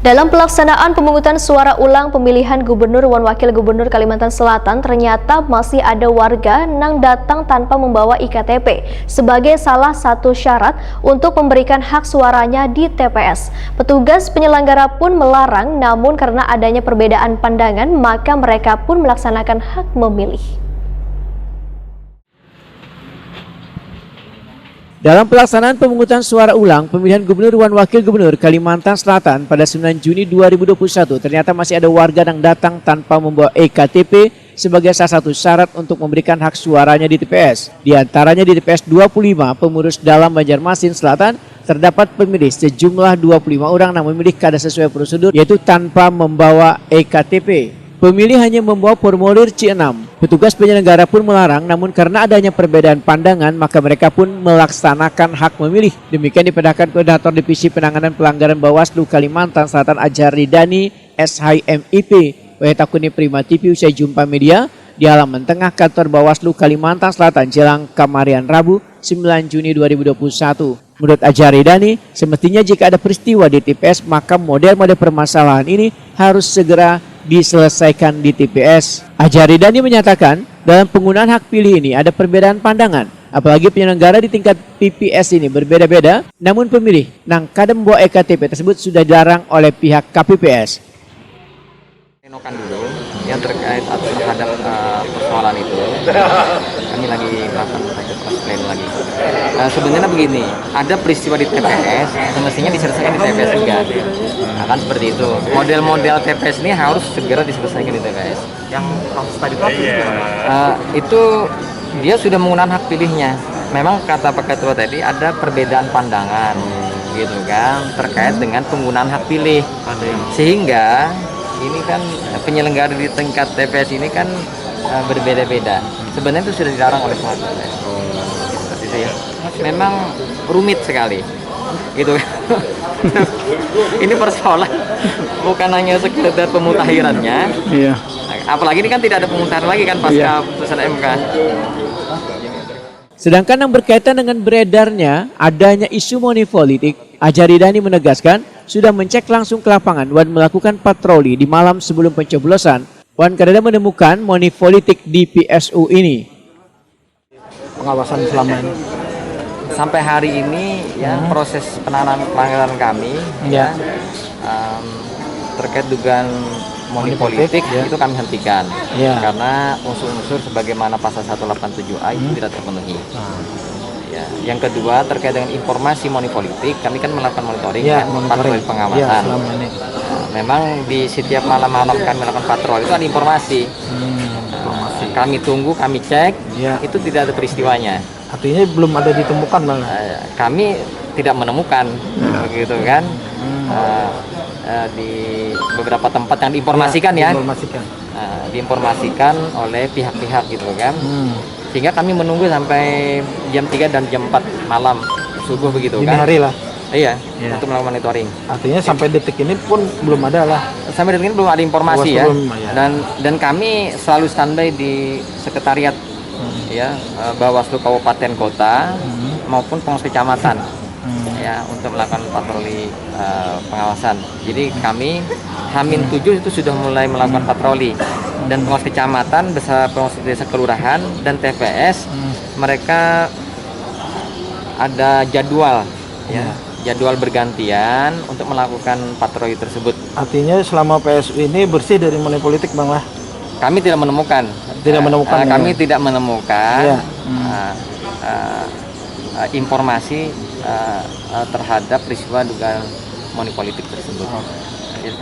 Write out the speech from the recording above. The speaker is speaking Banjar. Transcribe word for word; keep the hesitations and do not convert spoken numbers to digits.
Dalam pelaksanaan pemungutan suara ulang pemilihan gubernur wan wakil gubernur Kalimantan Selatan, ternyata masih ada warga nang datang tanpa membawa I K T P sebagai salah satu syarat untuk memberikan hak suaranya di T P S. Petugas penyelenggara pun melarang, namun karena adanya perbedaan pandangan, maka mereka pun melaksanakan hak memilih. Dalam pelaksanaan pemungutan suara ulang pemilihan gubernur wan wakil gubernur Kalimantan Selatan pada sembilan Juni dua ribu dua puluh satu, ternyata masih ada warga yang datang tanpa membawa E K T P sebagai salah satu syarat untuk memberikan hak suaranya di T P S. Di antaranya di T P S dua puluh lima Pengurus Dalam Banjarmasin Selatan, terdapat pemilih sejumlah dua puluh lima orang yang memilih kada sesuai prosedur, yaitu tanpa membawa E K T P. Pemilih hanya membawa formulir C enam. Petugas penyelenggara pun melarang, namun karena adanya perbedaan pandangan, maka mereka pun melaksanakan hak memilih. Demikian dipindahkan Koordinator Divisi Penanganan Pelanggaran Bawaslu Kalimantan Selatan Ajar Ridani, S H M I P, wayah takuni Prima T V usai jumpa media di halaman tengah kantor Bawaslu Kalimantan Selatan jelang kamarian Rabu, sembilan Juni dua ribu dua puluh satu. Menurut Ajar Ridani, semestinya jika ada peristiwa di T P S, maka model-model permasalahan ini harus segera diselesaikan di T P S. Ajar Ridani menyatakan, dalam penggunaan hak pilih ini ada perbedaan pandangan, apalagi penyelenggara di tingkat P P S ini berbeda-beda, namun pemilih nang kada membawa E K T P tersebut sudah dilarang oleh pihak K P P S. Plenokan dulu yang terkait atau terhadap uh, persoalan itu. Kami lagi melakukan proses pleno lagi. Uh, sebenarnya begini, ada peristiwa di T P S, semestinya diselesaikan di T P S juga. Nah, kan seperti itu. Model-model T P S ini harus segera diselesaikan di T P S. Yang kasus tadi itu apa? Uh, itu dia sudah menggunakan hak pilihnya. Memang kata Pak Ketua tadi ada perbedaan pandangan gitu kan terkait dengan penggunaan hak pilih. Sehingga ini kan penyelenggara di tingkat T P S ini kan uh, berbeda-beda. Sebenarnya itu sudah dilarang oleh pengaturan. Seperti itu ya. Memang rumit sekali. Gitu. Ini persoalan bukan hanya sekedar pemutahirannya. Iya. Apalagi ini kan tidak ada pemutahiran lagi kan pasca iya. Putusan M K. Sedangkan yang berkaitan dengan beredarnya adanya isu money politik, Ajar Ridani menegaskan sudah mencek langsung ke lapangan dan melakukan patroli di malam sebelum pencoblosan dan kadada menemukan money politik di P S U ini. Pengawasan selama ini. Sampai hari ini ya hmm. proses penanganan pelanggaran kami ya, ya um, terkait dugaan money politik, politik ya. Itu kami hentikan ya. Karena unsur-unsur sebagaimana pasal seratus delapan puluh tujuh A itu hmm. Tidak terpenuhi. Nah. Ya. Yang kedua terkait dengan informasi money politik, kami kan melakukan monitoring ya, ya monitoring. Patroli pengawasan. Ya, nah, memang di setiap malam-malam kami melakukan patroli itu ada informasi. Hmm, informasi. Nah, kami tunggu, kami cek, ya. Itu tidak ada peristiwanya. Artinya belum ada ditemukan malah. Uh, kami tidak menemukan, ya. Begitu kan. Hmm. Uh, uh, di beberapa tempat yang diinformasikan ya. Ya. Diinformasikan. Uh, diinformasikan oleh pihak-pihak gitu kan. Hmm. Sehingga kami menunggu sampai jam tiga dan jam empat malam subuh begitu kan. Dini hari lah. Iya, ya. Untuk melakukan monitoring. Artinya sampai detik ini pun belum ada lah. Sampai detik ini belum ada informasi ya. Belum, ya. Dan dan kami selalu standby di sekretariat hmm. Ya, eh, Bawaslu Kabupaten Kota hmm. Maupun Pengurus Kecamatan hmm. Ya untuk melakukan patroli uh, pengawasan. Jadi kami Hamin tujuh itu sudah mulai melakukan patroli dan pengurus kecamatan beserta pengurus desa kelurahan dan T P S hmm. Mereka ada jadwal ya jadwal bergantian untuk melakukan patroli tersebut. Artinya selama P S U ini bersih dari money politik, Bang lah? Kami tidak menemukan. Tidak menemukan. Uh, ya? Kami tidak menemukan ya. Hmm. Uh, uh, uh, informasi uh, uh, terhadap peristiwa dugaan money politik tersebut. Oh. Jadi,